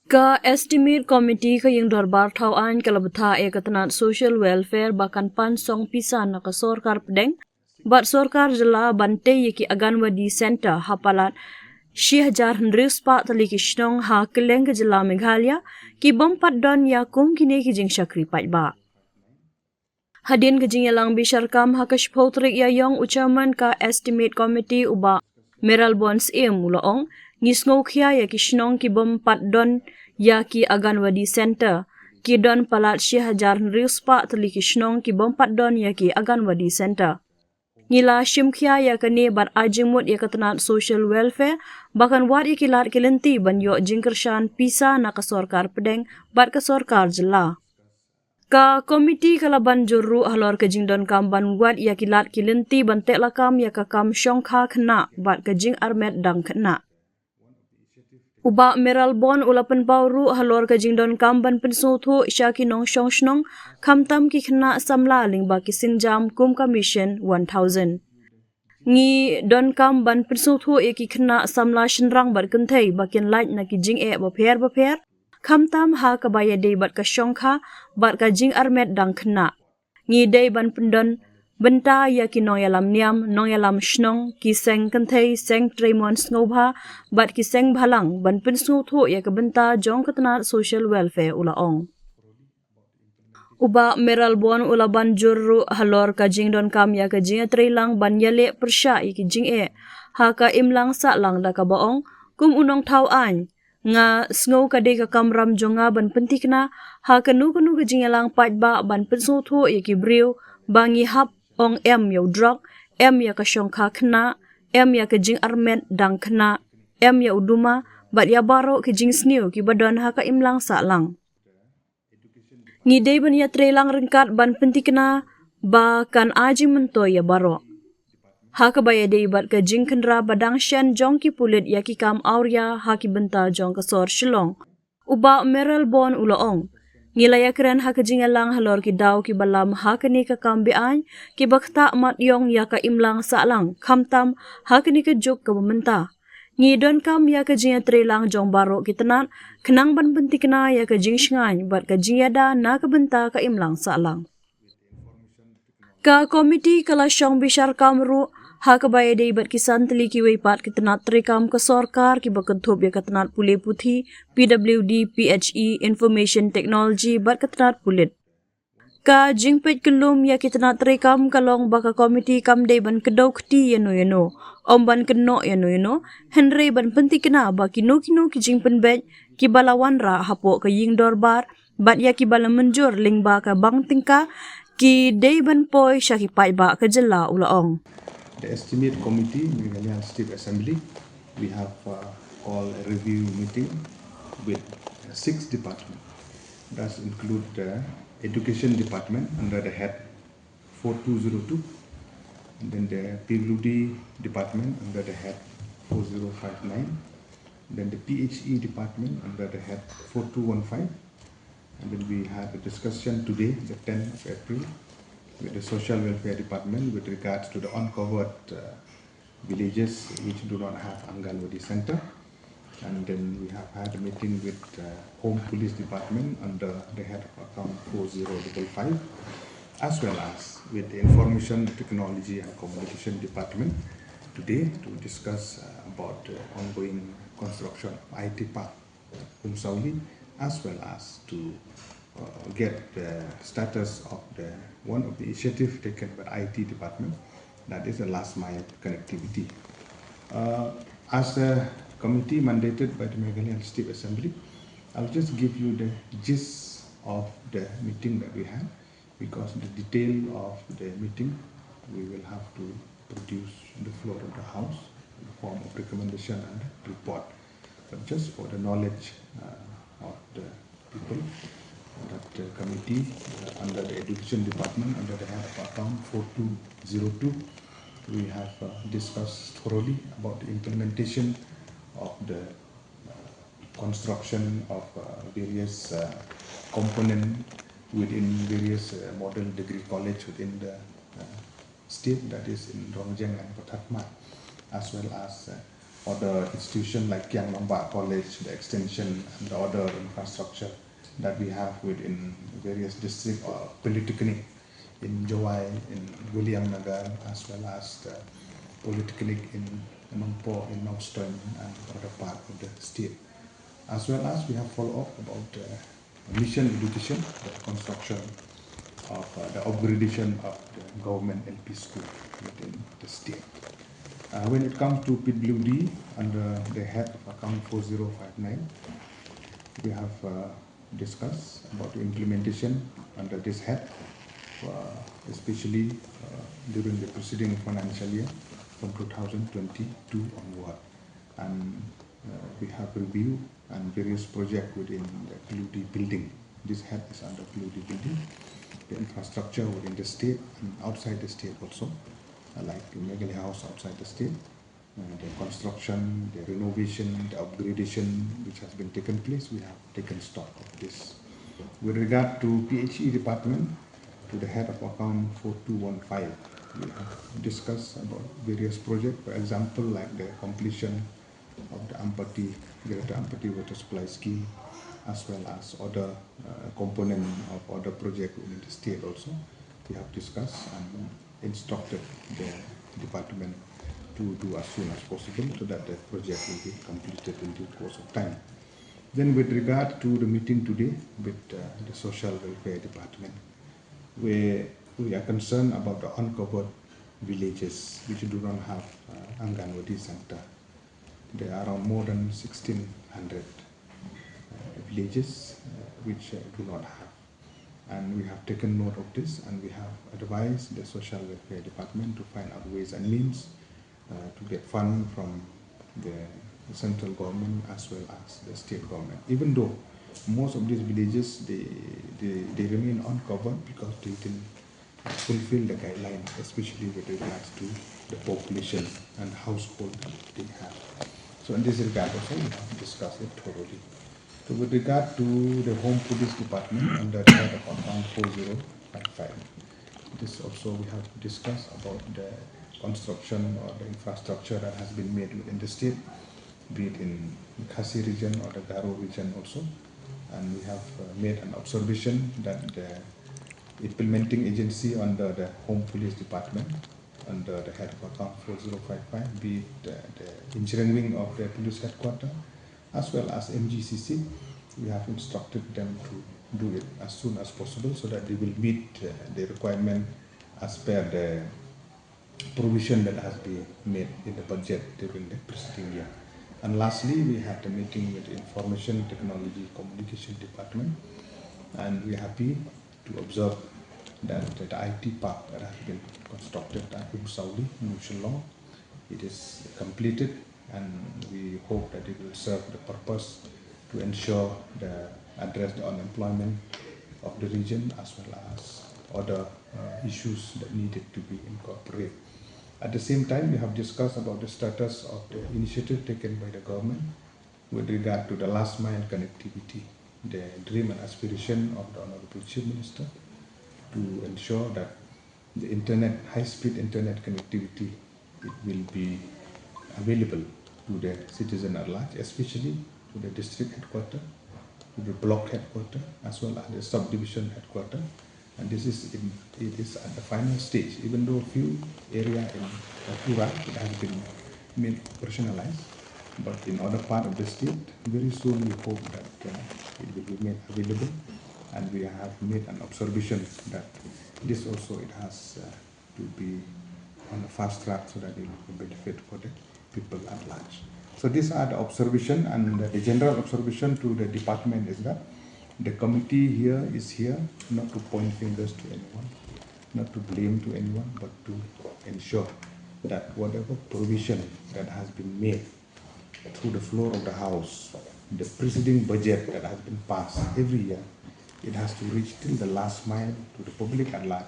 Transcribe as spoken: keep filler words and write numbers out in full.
Ka Estimate Committee ka Ïing Dorbar Thaw Aiñ ka la bthah ïa ka tnat Social Welfare ba kan pan song pisa na ka sorkar pdeng bad sorkar jylla ban tei ïa ki Anganwadi Center ha palat shi hajar hynriew spah tylli ki shnong ha kylleng ka jylla Meghalaya ki bym pat don ïa kum kine ki jingshakri paidbah. Hadien ka jingïalang bishar kam ha ka shiphew tarik Ïaiong, u chairman ka Estimate Committee u Bah Mayralborn Syiem u la ong, ngi sngewkhia ïa ki shnong ki bym pat don ïa ki Anganwadi Center. Ki don palat shi hajar hynriew spah tylli ki shnong ki bym pat don ïa ki Anganwadi Center. Ngi la shimkhia ïa kane bad ai jingmut ïa ka tnat Social Welfare ba kan wad ïa ki lad ki lynti ban ïoh jingkyrshan pisa na ka sorkar pdeng bad ka sorkar jylla. Ka komiti ka la ban jur ruh halor ka jingdonkam ban wad ïa ki lad ki lynti ban teh lakam ïa ka kam shongkha khynnah bad ka jingarmet dang khynnah. U Bah Mayralborn u la pynpaw ruh halor ka jingdonkam ban pynsngewthuh sha ki nongshong shnong, khamtam ki khynnah samla lyngba ki sienjam kum ka Mission one thousand. Ngi donkam ban pynsngewthuh ïa ki khynnah samla shynrang bad kynthei ba kin lait na ki jingeh bapher bapher, khamtam ha kaba ïadei bad ka shongkha bad ka jingarmet dang khynnah. Ngi dei ban pyndon bynta ïa ki nongïalam niam, nongïalam shnong, ki seng kynthei, seng treimon sngewbha bad ki seng bhalang ban pynsngewthuh ïa ka bynta jong ka tnat Social Welfare, u la ong. U Bah Mayralborn u la ban jur ruh halor ka jingdonkam ïa ka jingïatreilang ban ïaleh pyrshah ïa ki jingeh ha ka imlang sahlang da kaba ong, kum u nongthaw aiñ, nga sngew ka dei ka kamram jong nga ban pynthikna ha kano kano ka jingïalang paidbah ban pynsngewthuh ïa ki briew ba ngi hap ong em ïa u drok, em ïa ka shongkha khynnah, em ïa ka jingarmet dang khynnah, em ïa u duma bad ïa baroh ki jingsniew kiba don ha ka imlang sahlang. Ngi dei ban ïatreilang ryngkat ban pynthikna ba kan ai jingmyntoi ïa baroh. Ha kaba ïadei bad ka jingkhynra ba dang shen jong ki pulit ïa ki kam awria ha ki bynta jong ka sor Shillong, u Bah Mayralborn u la ong, ngi la ïakren ha ka jingïalang halor ki daw kiba lam ha kane ka kam be-aiñ kiba ktah mat ïong ïa ka imlang sahlang, khamtam ha kane ka juk kaba mynta. Ngi donkam ïa ka jingïatreilang jong baroh ki tnat khnang ban pynthikna ïa ka jingshngaiñ bad ka jingïada na ka bynta ka imlang sahlang. Ka komiti ka la shong bishar kam ruh ha kaba ïadei bad ki san tylli kiwei pat ki tnat treikam ka sorkar kiba kynthup ïa ka tnat pule puthi, P W D, P H E, Information Technology bad ka tnat pulit. Ka jingpeit kyllum ïa ki tnat treikam ka long ba ka komiti kam dei ban kdew kti ïano ïano, ym ban kynnoh ïano ïano, hynrei ban pynthikna ba kino kino ki jingpynbeit kiba la wanrah hapoh ka ïing dorbar bad ïa kiba la mynjur lyngba ka bank tyngka ki dei ban poi sha ki paidbah ka jylla, u la ong. The Estimate Committee, Meghalaya Legislative Assembly, we have uh, called a review meeting with uh, six departments. Does include the Education Department under the head four two zero two, and then the P W D Department under the head four zero five nine, then the P H E Department under the head four two one five, and then we had a discussion today, the tenth of April, with the Social Welfare Department with regards to the uncovered uh, villages which do not have Anganwadi center. And then we have had a meeting with uh, Home Police Department under the head of account four zero five five, as well as with the Information Technology and Communication Department today to discuss uh, about the ongoing construction of I T Park Umsauli, as well as to uh, get the status of the one of the initiative taken by the I T department, that is the last mile connectivity. Uh, as a committee mandated by the Meghalaya Legislative Assembly, I'll just give you the gist of the meeting that we had, because the detail of the meeting we will have to produce in the floor of the House in the form of recommendation and report. But just for the knowledge uh, of the people, that uh, committee uh, under the Education Department, under the head of account four two zero two, we have uh, discussed thoroughly about the implementation of the uh, construction of uh, various uh, component within various uh, model degree college within the uh, state, that is in Rongjeng and Patharkhmar, as well as uh, other institution like Kiang Nangbah College, the extension and the other infrastructure that we have within various districts, or polytechnic in Jowai, in Williamnagar, as well as the polytechnic in Nongpoh, in Nongstoin, and other part of the state. As well as we have follow up about the mission education, the construction of uh, the upgradation of the government L P school within the state. Uh, when it comes to P W D, under the head of account four zero five nine, we have uh, discussed about the implementation under this head, uh, especially uh, during the preceding financial year from two thousand twenty-two onward. And uh, we have reviewed and various projects within the P W D building. This head is under P W D building, the infrastructure within the state and outside the state also, uh, like Meghalaya House outside the state, uh, the construction, the renovation, the upgradation which has been taken place, we have taken stock of this. With regard to P H E department, to the head of account four two one five, we have discussed about various projects, for example, like the completion of the Ampati, Greater Ampati Water Supply Scheme, as well as other uh, component of other project within the state also. We have discussed and instructed the department to do as soon as possible so that the project will be completed in due course of time. Then with regard to the meeting today with uh, the social welfare department, we, we are concerned about the uncovered villages which do not have uh, Anganwadi center. There are around more than sixteen hundred uh, villages uh, which uh, do not have. And we have taken note of this and we have advised the social welfare department to find out ways and means uh, to get fund from the central government as well as the state government. Even though most of these villages, they, they, they remain uncovered because they didn't fulfill the guidelines, especially with regards to the population and household that they have. So in this regard also, we have discussed it thoroughly. So with regard to the Home Police Department under the head of account four zero five five, this also we have discussed about the construction or the infrastructure that has been made within the state, be it in Khasi region or the Garo region also. And we have uh, made an observation that the implementing agency under the Home Police Department, under the head of account four zero five five, be it uh, the engineering wing of the police headquarter, as well as M G C C, we have instructed them to do it as soon as possible so that they will meet uh, the requirement as per the provision that has been made in the budget during the preceding year. And lastly, we had a meeting with the Information Technology Communication Department, and we're happy to observe that the I T park that has been constructed at Umsauli, New Shillong, it is completed, and we hope that it will serve the purpose to ensure the address the unemployment of the region as well as other uh, issues that needed to be incorporated. At the same time, we have discussed about the status of the initiative taken by the government with regard to the last mile connectivity, the dream and aspiration of the Honorable Chief Minister to ensure that the internet, high-speed internet connectivity, it will be available to the citizen at large, especially to the district headquarter, to the block headquarter, as well as the subdivision headquarter. And this is in, it is at the final stage, even though few area in Tura it has been made operationalized, but in other part of the state, very soon we hope that uh, it will be made available. And we have made an observation that this also it has uh, to be on a fast track so that it will benefit for the people at large. So these are the observation, and the general observation to the department is that the committee here is here not to point fingers to anyone, not to blame to anyone, but to ensure that whatever provision that has been made through the floor of the house, the preceding budget that has been passed every year, it has to reach till the last mile to the public at large.